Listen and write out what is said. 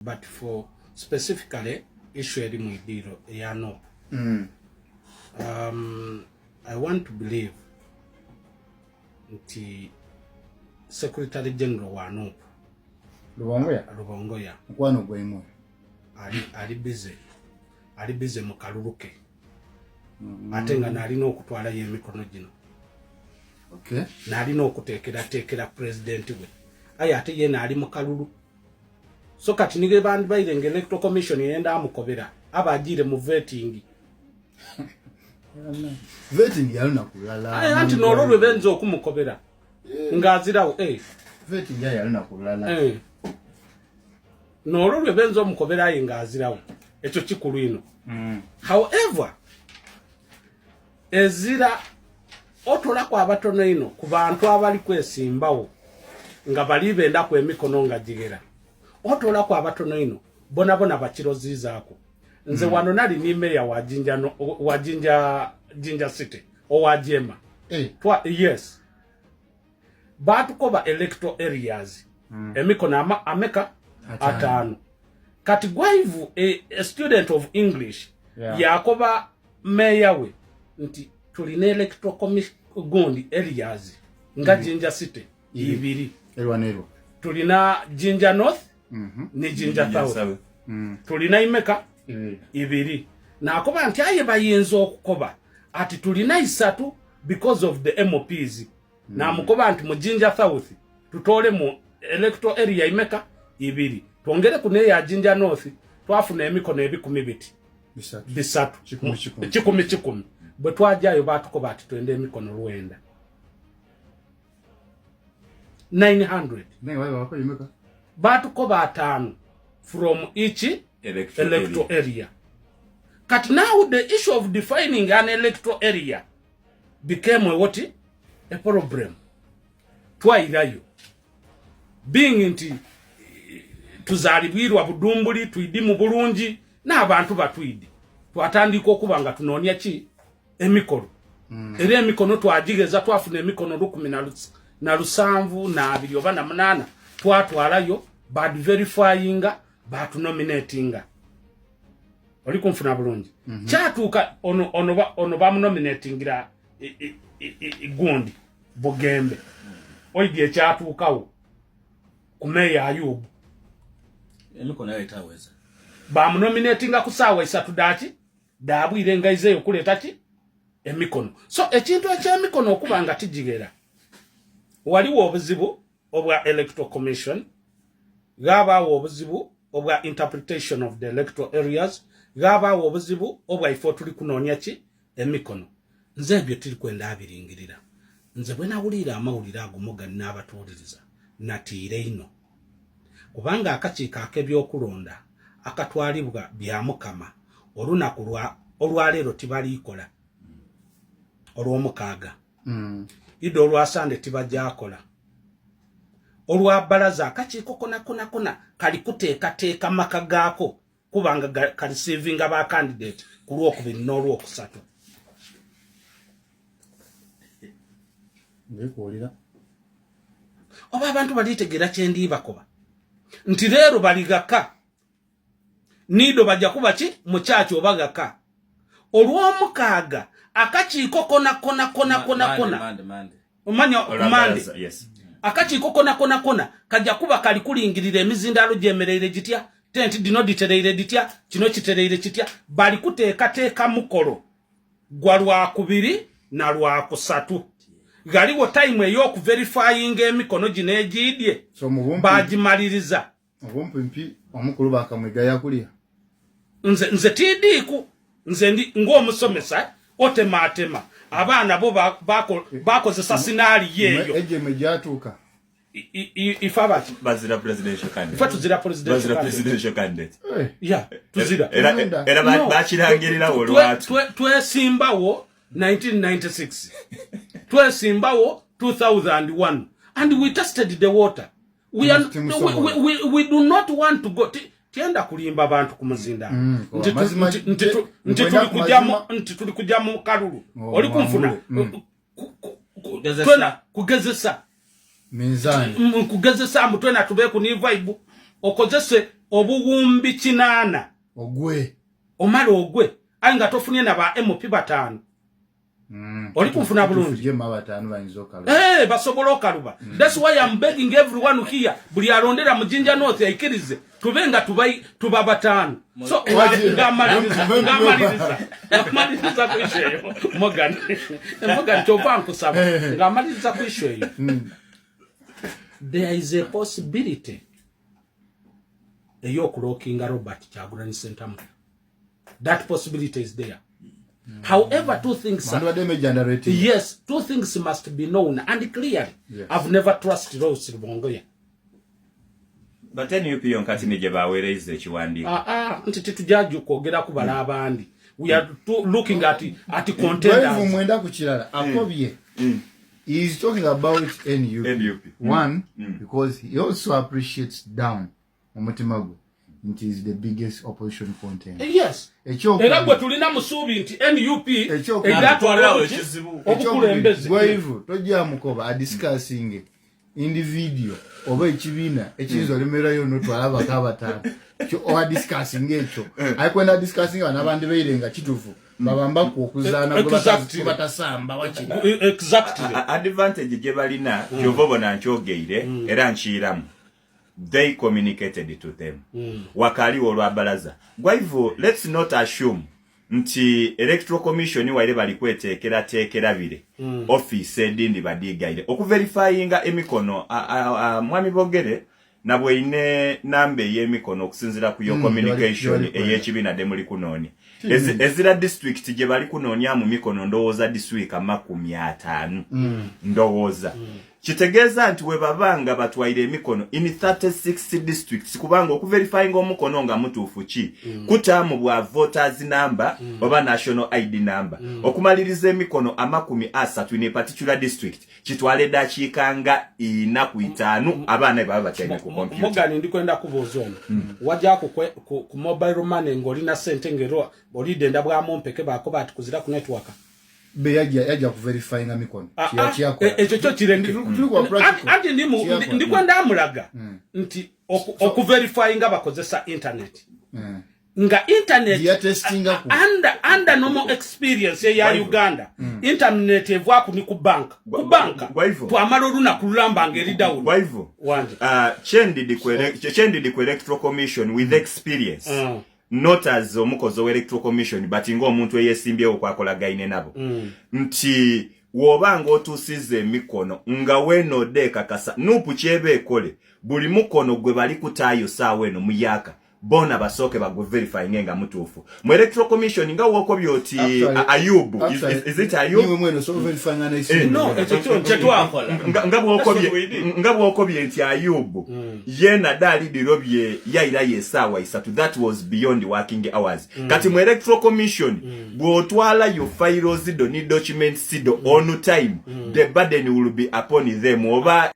But for specifically issue eri mu idiiro eya NUP, I want to believe nti Secretary General wa NUP Lubongoya. Lubongoya. Mukwano gwaimwe. Ali busy, ali busy mu kalulu ke, ate nga naalina okutwalayo emikono gino, naalina okuteekerateekera pulezidenti we, aye ate ye naali mu kalulu. So kati nige bandibaire nga Electoral Commission yenda amukobera aba agiire mu vetting. Vetting yalunaku lulala. Aye anti n'olwo lwe benza okumukobera ng'azirawo, eh. Vetting ya yalunaku lulala. Eh. N'olwo lwe benza omukobera aye ng'azirawo, ekyo kikulu ino. However, ezira otolaku abatono ino ku bantu abali kwesimbawo nga bali bendaku emikono nga gigera, otolaku abatono ino bona bona bakiroziizaako. Nze wano nali ni meya wa Jinja, no, wa Jinja, Jinja City owa Jema. Eh. Yes, batukoba electoral areas emikono ameka? Ataano. Ataano. Kati gwaivu a student of English yakoba meya we nti tulina electoral commission gundi areas nga Jinja City ibiri. Erwa nerwa. Tulina Jinja North ne Jinja Jinja South. South. Tulina imeka? Ibiri. Ibiri. Nakoba nti aye bayinza okukoba ati tulina isatu because of the MPs. Namukoba nti mu Jinja South tutole mu electoral area imeka? Ibiri, twongere ku neya Jinja North, twafuna emikono ebikumi biti 300. 300. 1,000 1,000. 1,000 1,000. Bwe twajjayo batukoba ati twende emikono 900, 900. Naye wabe bakola imeka? Batukoba 5 from each electoral electoral area. Area. Kati now the issue of defining an electoral area became a what? A problem. Twayirayo being nti tuzaalibwirwa budumbuli, twidi mu bulungi n'abantu batwidi, twatandika okuba nga tunoonya ki? Emikono. Era emikono twagigeza, twafuna emikono 1,072 oba 8, twatwalayo, baduverifyinga, batunominatinga. Oli kunfuna bulungi? Kyatuuka ono bamunominatingira gundi Bugembe, oigi ekyatuukawo ku meeya Ayubu. Emikono yayo etaweza. Bamunominatinga ku saawa 3 daki dabwire ngaizeyo okuleeta ki? Emikono. So ekintu ekyemikono okuba nga tigigera, waliwo obuzibu obwa Electoral Commission, ghabaawo obuzibu obwa interpretation of the electoral areas, ghabaawo obuzibu obwa ifo tuli kunoonya ki? Emikono. Nze ebyo tiri kwenda abiringirira. Nze bwe nawulira amawulire ago muga n'abatuwuliriza, natiire ino, kubanga akakiiko ak'ebyokulonda akatwalibwa Byamukama olunaku lwa olwaleero tibaliikola, olwomukaaga idde, olwasande tibajakola, olwabalaza akakiiko kona kona kona kali kuteekateeka maka gaako kubanga kareceivinga ba candidate ku lwokubiri n'olwokusatu. Ndikuwulira. Oba abantu balitegeera kyendiibakoba nti leero bali gaka niido bajja kuba ki mukyaki oba gaka olwomukaaga akakiiko kona kona kona kona kona. Mande, mande. Omanya kumande. Yes. Akakiiko kona kona kona kajja kuba kali kulingirira emizindaalo gyemereire gitya, tenti dino ditereire ditya, kino kitereire kitya, bali kuteekateeka mukolo gwa lwakubiri na lwakusatu. Galiwo time ey'okuverifyinga emikono gino egiidye. So mubumpi bagimaliriza. Obumpimpi omukulu bakamwiga yakulya. Nze tiidiiku, nze ndi ng'omusomesa otematema abaana bo bakozesa scenario eyo. Ejeme gyatuuka. Ife abaki? Bazira presidential candidate. Ife tuzira presidential Bazira candidate. presidential candidate. Eh, Ya, tuzira. Era era No. bakirangirirawo olwatu. Twesimbawo 1996, twesimbawo 2001, and we tested the water. We, are, we do not want to go tienda kulimba abantu ku muzinda nti Amazima nti nkwenda tuli ku kujja mu mazima. nti tuli kujja mu kalulu. Oh, Oli kunfuna? mwangule. Kugezesa. Twena kugezesa. Minzaani. Kugezesa mbu twena tubeeku ni vibe. Okozese 800,000. Ogwe. Omala ogwe, aye nga tofunye na ba MP 5. Oli kunfuna bulungi? Tufugye 5 bayinza okaluba. Eh, basobola okaluba. That's why I'm begging everyone here, buli alondera mu Jinja North aikirize tube nga tuba 5. So ngamaliriza ku issue eyo, Morgan, Morgan, kyova nkusaba, ngamaliriza ku issue eyo, there is a possibility ey'okulockinga Robert Kyagulanyi Ssentamu. That possibility is there. However, two things are, Wandibadde mejja rating. Yes, two things must be known and clearly. I've never trusted Rose Rubongoya. But NUP yonkati ne gye baweereza ekiwandiiko. Ah, ah, nti tetujja kwogera ku bala abandi. We are looking at contenders. Drive mwenda ku kirala akobye. He is talking about NUP. NUP. One, because he also appreciates down omutima gwe nti is the biggest opposition contender. Yes. Ekyokubiri- Era gwe tulina musuubi nti NUP Ekyokubiri- ejatwala Ekizibu. obukulembeze. Gwaivu tojja mukoba adiscussing individual oba ekibiina ekiyinza olemerayo notwala abaka 5. Oba discussing ekyo ayikwenda discussing bano abandi beire nga kituufu babambaku okuzaana gwe Exactly. gwe batasamba wakiri. Exactly. Advantage gye balina, kyova obona nkyogeire era nkiiramu, they communicated to them. Wakaliwo olwabalaza gwaivu. Let's not assume nti Electoral Commission waire bali kweteekerateekera bire office edindi badigaire okuverifyinga emikono. Mwami Bogere nabweine namba ey'emikono okusinziira ku yo communication bali kwenda. ey'ekibiina de muli kunoonya. Ezira district gye bali kunoonya mu mikono, ndowooza disitulikiti 50. Ndowooza kitegeeza nti we baba nga batwaire emikono in 36 districts, kubanga okuverifyinga omukono nga mutuufu ki kutaamu bwa voters number oba national ID number. Okumaliriza emikono 30 in a particular district kitwala eddakiika nga 4 ku 5, abaana baba batyaime ku computer. Morgan, ndikwenda kubuuza ono. Wajja ku mobile money ng'olina sente ngero olidenda bwamumpeke bakoba ati kuzira ku network. Be yajja kuverifyinga mikono. Ah, ah, Kiyakola. ekyo kyo kireke. Tuli kwa practical. Anti Kiyakola. ndikwenda amulaga nti okuverifyinga bakozesa internet nga internet Yatestinga ku. Under normal experience eya Uganda, internet evaaku ni ku bank, ku banka Gwaivu. twamala olunaku lulamba nga eri down. Gwaivu. Wanje. Kyendidi ku Electoral Commission with experience, not as omukozi wa Electoral Commission, but ng'omuntu eyesimbyewo kwakolagaine nabo, nti w'oba ng'otuusizza emikono nga weenodde ekakasa NUP kyeba ekole, buli mukono gwe bali kutaayo saawa eno muyaka bona basooke bagwe verifying nga mutuufu mu Electoral Commission nga wokobye oti Ayubu, is it Ayubu? Niwe mweno so verifying na isimu. No, ekyo kyo Kyetwakola. Nga That's what we did. Nga bwokobye nti Ayubu ye nadde alidiro bye yayirayo essaawa 3, that was beyond working hours. Kati mu Electoral Commission bw'otwalayo files do ni documents do on time, the burden will be upon them oba